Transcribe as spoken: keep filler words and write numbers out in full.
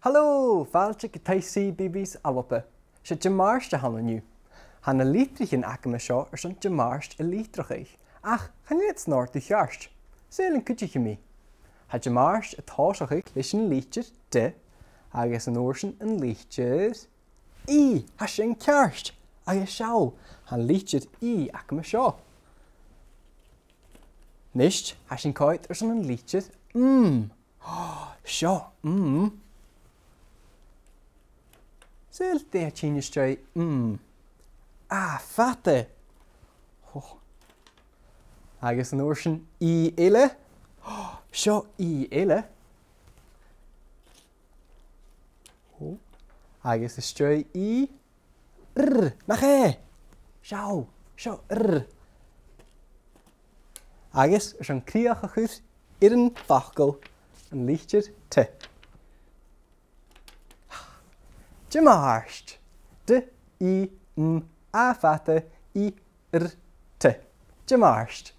Halò! Fàilte gu Taigh C B B C Alba. 'S e Dimàirt a th' ann an-diugh. Tha na litrichean agam an seo airson Dimàirt a litreachadh, ach chan eil iad san òrdugh cheart. Saoil an cuidich mi. Tha Dimàirt a' tòiseachadh leis an litir D, agus an uair sin an litir E. Tha sin ceart! Agus seall, tha an litir E agam an seo. A-nis, tha sinn a' coimhead airson an litir M. Seo M. Saoil dè tha tighinn às dèidh M. A, fada. Agus an uair sin E eile. Seo E eile. Agus às dèidh E, R. Nach e? Seall, seo R. Agus airson crìoch a chur air an fhacal, an litir T. Dimàirt. D, I, M, A fada, I, R, T. Dimàirt.